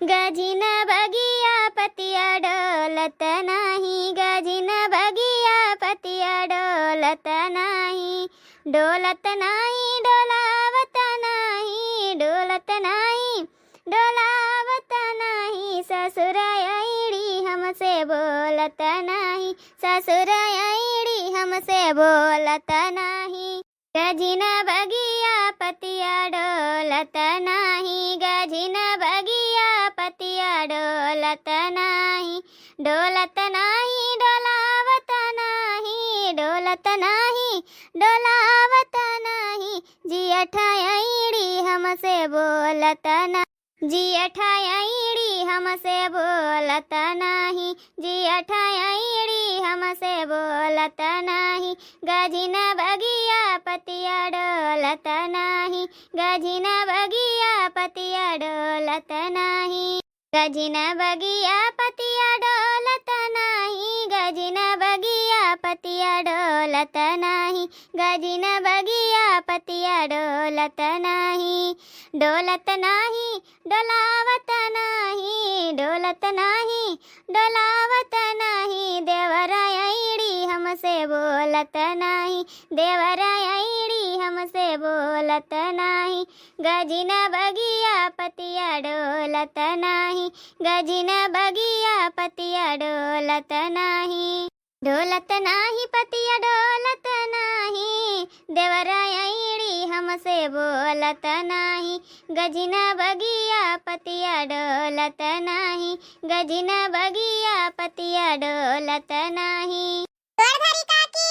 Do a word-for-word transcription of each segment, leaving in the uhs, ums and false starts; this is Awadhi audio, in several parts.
गजिन बगिया पतिया डोलत नाही, गजिन बगिया पतिया डोलत नाही, डोलत नाही, डोलावत नाही, डोलत नाही, डोलावत नाही। ससुर अइड़ी हमसे बोलत नाही, ससुर अइड़ी हमसे बोलत नाही। गजिन बगिया पतिया डोलत नाही, गजिन बगिया पतिया डोलत नाही, डोलत नाही, डोलावत नाही, डोलत नाही, डोलावत नाही। जियठ अइड़ी हमसे बोलत ना, जियठ अइड़ी हमसे बोलत नाही, जियठ अइड़ी हमसे बोलत नाही। गजिन बगिया पतिया डोलत नाही, गजिन बगिया पतिया डोलत नाही। गजिन बगिया पतिया डोलत नाही, गजिन बगिया पतिया डोलत नाही, गजिन बगिया पतिया डोलत नाही, डोलत नाही, डोलावत नाही, डोलत नाही, डोलावत नाही। देवर अइड़ी हमसे बोलत नाही, देवर अइड़ी हमसे बोलत नाही। गजिन बगिया पतिया डोलत नाही, गजिन बगिया पतिया डोलत नाही। डोलत नाही पतिया डोलत नाही, देवर अइड़ी हमसे बोलत नाही। गजिन बगिया पतिया डोलत नाही, गजिन बगिया पतिया डोलत नाही। गोड़ धरी काकी।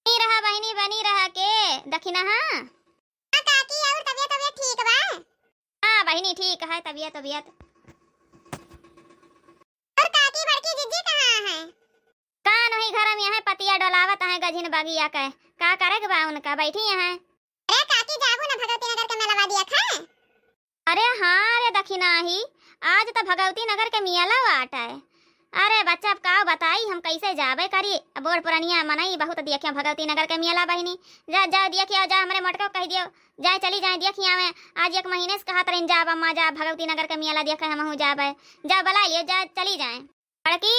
बनी रहा बहिनी, बनी रहा के दखिनहा। हाँ काकी, और तबियत, तबियत ठीक बा? हाँ बहिनी, ठीक है तबियत, तबियत। और काकी, बड़की जिज्जी कहाँ है? कान वही घर में है, पतिया डोलावत है गजिन बगिया के। का करे के बा उनका, बैठी है। अरे काकी, जाबू ना भगवती नगर के मेलवा दिया खाए। अरे हाँ रे दखिनाही, आज त भगवती नगर के मियला बाटे। अरे बच्चा, अब का बताई, हम कैसे जाबे करी? अब बूढ़ पुरनिया मनई बहुत देखियो भगवती नगर के मियला बहिनी। जा, जाओ देखियो, जा हमरे मोटको कह दियो, जाए चली जाए देखियो। आवे आज एक महीने से कहत रहिन, जाब अम्मा, जाब भगवती नगर के मियला देखे, हमहू जाबे। जा बुला लियो, जा चली जाए। बड़की,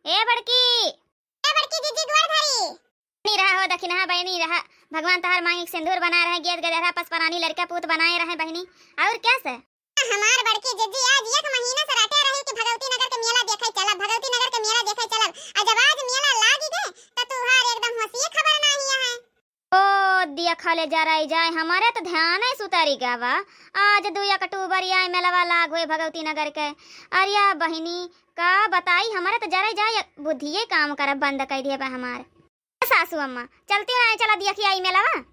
ए बड़की। ए बड़की जिज्जी, गोड़ धरी। बनी रहा हो दखिनहा, बनी रहा। भगवान तहार मांगिक सिंदूर बनाए रहे, गेद गदेरहा पस परानी लड़का पूत बनाए रहे बहिनी। और क्या से? हमार बड़की जिज्जी आज एक महीना से रटे रही कि भगवती नगर के मेला देखे चलब, भगवती नगर के मेला देखे चलब। आ जब आज मेला लागी गए, त तुहार एकदम होशिये खबर नाही है। ओ दिया खा ले जा रही जाए, हमारे तो ध्यान है सुतारी गवा। आज दू अक्टूबर आए मेलवा लाग हुए भगवती नगर के। अरे या बहिनी, का बताई, हमारे तो जरे जाए बुद्धिये काम करब बंद कर दिए बा हमार। सासू अम्मा, चलती ना, चला देखी आई मेलवा।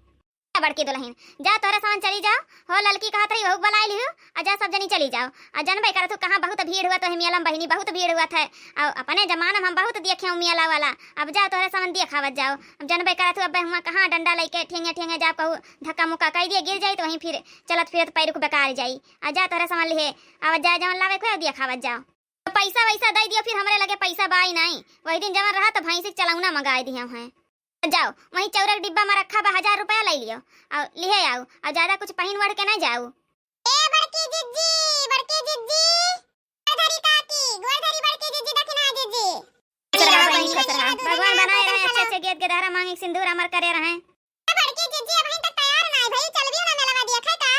बड़की दुल्हन, जा तोहरे सामान चली जाओ। हो ललकी कहत रही, वहू बुलाई लिहू, आ जा सब जनी चली जाओ। आ जनबे करत हूँ कहाँ बहुत भीड़ हुआ तो है मेला में बहिनी, बहुत भीड़ हुआ था। और अपने जमाना में हम बहुत देखे हूँ मेला वाला। अब जा तोहरे सामान देखावत जाओ। अब जनबे करत हूँ अब हुआ कहाँ डंडा लेके ठेंगे ठेंगे जा कहू धक्का मुक्का कह दिए, गिर जाई तो वहीं फिर चलत फिरत पैर को बेकार जाई। आ जा तोहरे सामान लिहे, अब जा जवन लावे को देखावत जाओ। तो पैसा वैसा दे दियो, फिर हमरे लगे पैसा बाई नहीं। वही दिन जवन रहा तो भैंसी के चलौना मंगाए दिए हैं। जाओ, वहीं चौरक डिब्बा में रखा बा, हजार रुपया ले लियो और लिहे आओ, और ज्यादा कुछ पहिन ओढ़ के नहीं जाओ। ए बड़की जिज्जी, बड़की जिज्जी, गोड़ धरी काकी, गोड़ धरी बड़की जिज्जी, दखिना जिज्जी। खुश रहा बहिनी, खुश रहा। भगवान बनाए रहे, अच्छे अच्छे गेद गदेरहा मांगिक सिंदूर अमर करे रहे। ए बड़की जिज्जी, अबहिन तक तैयार नाई भई, चलबी ना मेलवा देखे का?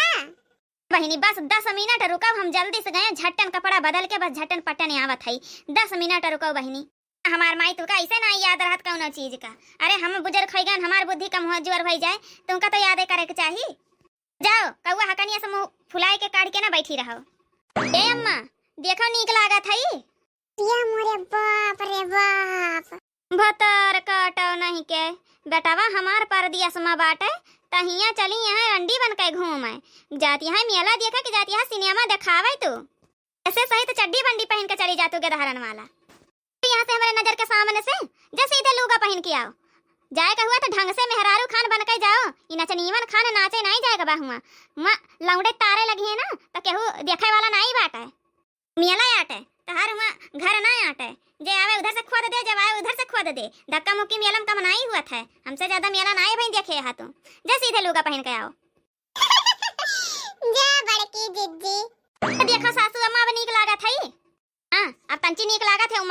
बहिनी, बस दस मिनट रुकब, हम जल्दी से गए, झट्टन कपड़ा बदल के बस झट्टन पट्टन आवत है। दस मिनट रुकब बहिनी। हमार माई तुका ऐसे ना याद रहत कौनो चीज का। अरे हम बुजुर्ग होइ गए, हमार बुद्धि कम हो जुअर होइ जाए, तुमका तो यादे करे के चाही। जाओ, कौआ हकनिया से मुंह फुलाए के काढ़ के ना बैठी रहो। ए अम्मा, देखो नीक लागत है। या मोरे बाप रे बाप। भतार काटो नहीं के, बेटवा हमार परदेस में बाटे, तहिया चली यहाँ रंडी बन के घूमे। जाती है मेला देखे कि जाती है सिनेमा देखावे तू। ऐसे सही तो चड्डी बंडी पहन के चली जा तू गदहरन वाला। यहाँ से हमारे नजर के सामने से, जा सीधे लूगा पहन के आओ। जाए का हुआ तो ढंग से मेहरारू खान बन के जाओ। ई नचनीवन खान नाचे नहीं जाए के बा हुआ। हुआ लौंडे तारे लगी है ना, तो केहू देखे वाला नहीं बाटे। मेला आटे, तहार हुआ घर ना आटे। जे आवे उधर से खोद दे, जब आवे उधर से खोद दे। धक्का मुक्की मेला में कम नहीं हुआ था। हमसे ज्यादा मेला नहीं भाई देखे यहाँ तू। जा सीधे लूगा पहन के आओ। जा बड़की जिज्जी। देखो सासू अम्मा, अब नीक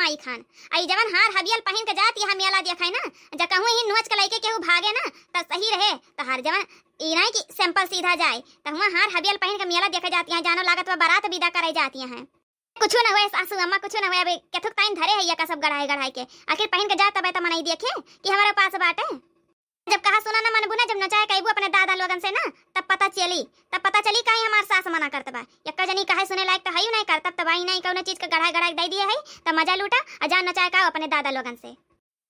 आई खान, आई जवन हार हबियल पहिन के जात यहाँ मेला देखे ना, जा कहूँ ही नोच के लइके केहू भागे ना, त सही रहे। त हार जवन ई नहीं कि simple सीधा जाए, त हुआं हार हबियल पहिन के मेला देखे जात यहाँ, जानो लागत बा बारात विदा करे जात यहाँ। कुछो न हुए सासू अम्मा, कुछो न हुए। अबे केथुक ताइन धरे है या का सब गढ़ाई गढ़ाई के, आखिर पहिन के जात तबे त मनई देखे कि हमारे पास बाटे। जब कहा सुना न मनबू ना, जब नचाए कहबू अपने दादा लोगन से ना, तब पता चली, तब पता चली काहे हमार सास मना करत बा। यक्का जनी कहे सुने लायक त हई नहीं करत, तब आई नहीं कौनो चीज के गढ़ाई गढ़ाई दे दिए है, त मजा लूटा, आ जान नचाए का अपने दादा लोगन से।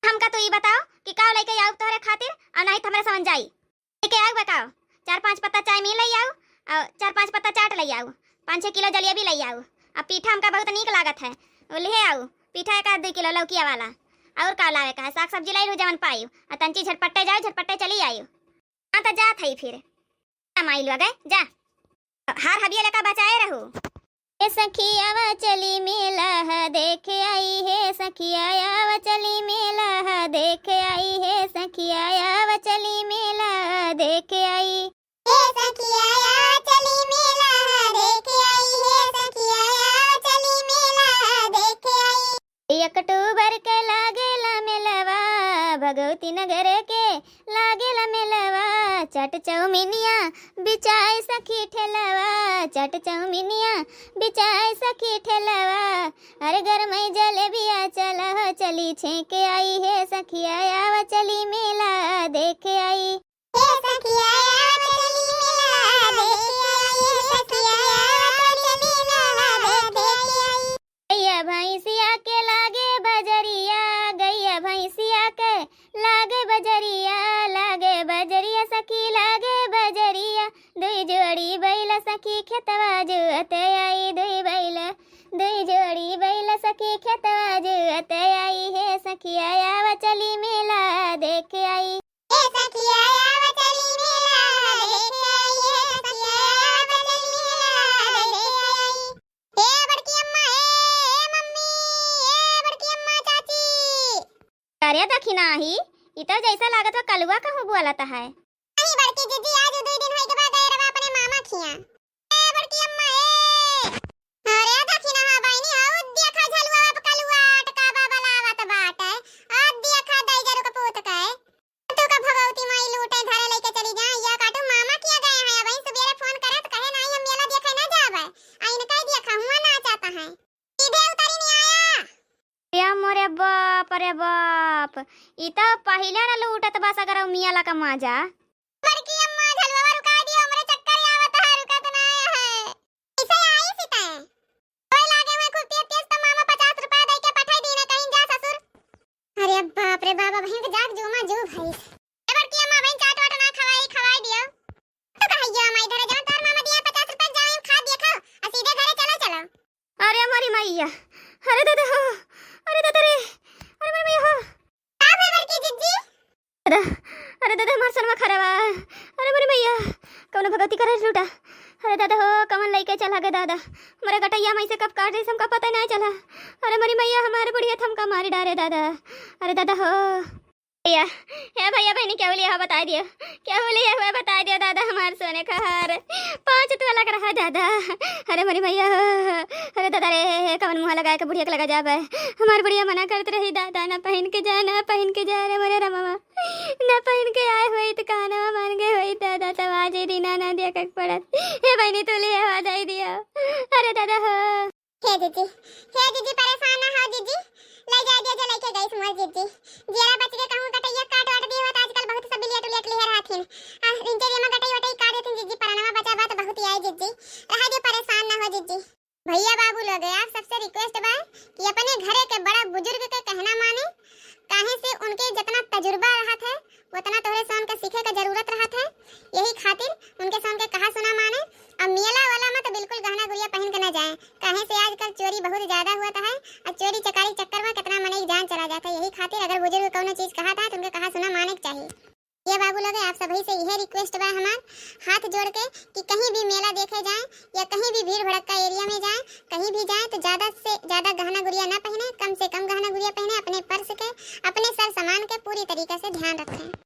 हमका तू ई बताओ कि का लइके आऊ तोहरे खातिर, और नहीं त हमरे समझ जाई। लइके आऊ बताओ, चार पाँच पत्ता चाय मिल लई आऊ, और चार पाँच पत्ता चाट लई आऊ, पाँच छः किलो जलेबी लई आऊ, और पीठा हमका बहुत नीक लागत है, वो लिहे आऊ पीठा एक आध दो किलो लौकिया वाला। और का लावे का है, साग सब्जी लई लू जवन पाई, और तंची झटपट्टे जाऊ, झटपट्टे चली आई। हाँ, त जात हई फिर। माई लोग, जा। हार हबिया लेका बचाए रहू। ए सखी आवा चली मेला ह देखे आई, हे सखिया आवा चली मेला ह देखे आई, हे सखिया आवा चली मेला ह देखे आई। हे सखिया आवा चली मेला ह देखे आई, हे सखिया आवा चली मेला ह देखे आई। अक्टूबर के लागेला मेलवा, भगवती नगर के लागेला मेलवा। चाट चौमिनिया बिचाए सखी ठेलवा, चाट चौमिनिया बिचाए सखी ठेलवा। अरे गरमई जलेबिया चला हो चली छेके आई, हे सखिया आवा चली मेला देखे आई। हे सखिया आवा चली मेला देखे आई, हे सखिया आवा चली मेला देखे आई। गैया भैंसिया के लागे बजरिया, गैया भैंसिया के लागे बजरिया, लागे बजरिया सखी लागे बजरिया। दुई जोड़ी बैल सखी खेतवा जोते आई, दुई बैल, दुई जोड़ी बैल सखी खेतवा जोते आई। हे सखिया आवा चली मेला देखे आई। हे सखिया आवा चली मेला देखे आई, हे सखिया आवा चली मेला देखे आई। ए बड़की अम्मा, ए, ए मम्मी, ए बड़की अम्मा, चाची। अरे दखिना ही, ई तो जैसा लागत बा कलुआ कहूँ बोलत है। नहीं बड़की जीजी, आज दुई दिन होई के बाद गए रवा अपने मामा खिया। ए बड़की अम्मा, ए। अरे दखिना हा बहिनी, हऊ देखा झलुआ अब कलुआ अटका बा बलावत बाटे। अब देखा दई जरू के पूत के। तू का भगवती माई लूटे धरे लइके चली जाए, या काटू मामा किया गए हैं, अबहीं सुबेरे फोन करे त कहे नाही हम मेला देखे ना जाबे, आ इनका ही देखा हुआ नाचत हैं। सीधे उतरी नहीं आया। या मोरे बाप रे बाप, ई त पहिले न लूटत बा सगरो मेला का मजा। बड़की अम्मा झलुआ रुका दियो, हमरे चक्कर आवत है, रुकत ना है। कैसे आई सीता? कोई लागे हुए खूब तेज तेज तो मामा पचास रुपया दे के पठाई दीना कहीं जा ससुर। अरे बाप रे बाप, बहिन के जाग जो मा जो भाई। ए बड़की अम्मा, बहिन चाट वाट ना खवाई, खवाई दियो। तो कहियो माई धरे जवन तार मामा दिया पचास रुपया, जाओ खा दिया खाओ, आ सीधे घरे चलो चलो। अरे हमारी मैया, अरे दादा हो, अरे दादा रे, अरे हमारी मैया हो। का भई बड़की जिज्जी? दादा, अरे दादा, हमार सनमा खराब है। अरे मोरी मैया, कौनो भगवती करे लूटा। अरे दादा हो, कमन लइके चला गए दादा। मोरे गटैया में से कब काट रही, हमका पता ही नहीं चला। अरे मोरी मैया, हमारे बुढ़िया थमका मारी डारे दादा। अरे दादा हो। भैया, हे भैया, बहनी, क्या बोलिए हो, बता दियो। क्या बोलिए हो, बता दियो दादा, हमार सोने का हार पाँच तोला का रहा दादा। अरे मोरी मैया हो, अरे दादा रे, कमन मुँह लगाए के बुढ़िया के लगा जाबे। हमार बुढ़िया मना करत रही दादा, ना पहन के जा, ना पहन के जा रे मोरे रमवा। ना पहिन के आए होई त कहनवा मान गए होई दादा, तब आज ही दीना ना दिया कक पड़त। हे बहिनी, तू ले आवा दे दिया। अरे दादा हो। हे जीजी, हे जीजी, परेशान ना हो जीजी, ले जा दिया जो लेके गई मोर जीजी। जियरा बच के कहूँ गटैया काट वाट दिए होत, आजकल बहुत सब बिलियट उलियट लिहे रहथिन। आ, रिंचे रे में गटई वटई काट देथिन जीजी, परनवा बचा बात बहुत ही आई जीजी। रह दियो, परेशान ना हो जीजी। भैया बाबू लोग, आप सबसे request बा कि अपने घरे के बड़ा बुजुर्ग के कहना माने, काहे से उनके जितना तजुर्बा रहत है, उतना तोहरे सोन के सीखे के जरूरत रहत है। यही खातिर उनके सोन के कहा सुना माने। अब मेला वाला में तो बिल्कुल गहना गुड़िया पहन के ना जाए, काहे से आजकल चोरी बहुत ज्यादा हुआ है और चोरी चकारी चक्कर में कितना मनई जान चला जाता है। यही खातिर अगर बुजुर्ग कौनो चीज कहा था तो उनके कहा सुना माने के चाहिए। ये बाबू लोग, आप सभी से यह request बा हमार हाथ जोड़ के कि कहीं भी मेला देखे जाए या कहीं भी भीड़ भड़क्का area में जाए, कहीं भी जाए तो ज्यादा से ज्यादा गहना गुड़िया ना पहने, कम से कम गहना गुड़िया पहने, अपने purse के, अपने सर सामान के पूरी तरीके से ध्यान रखें।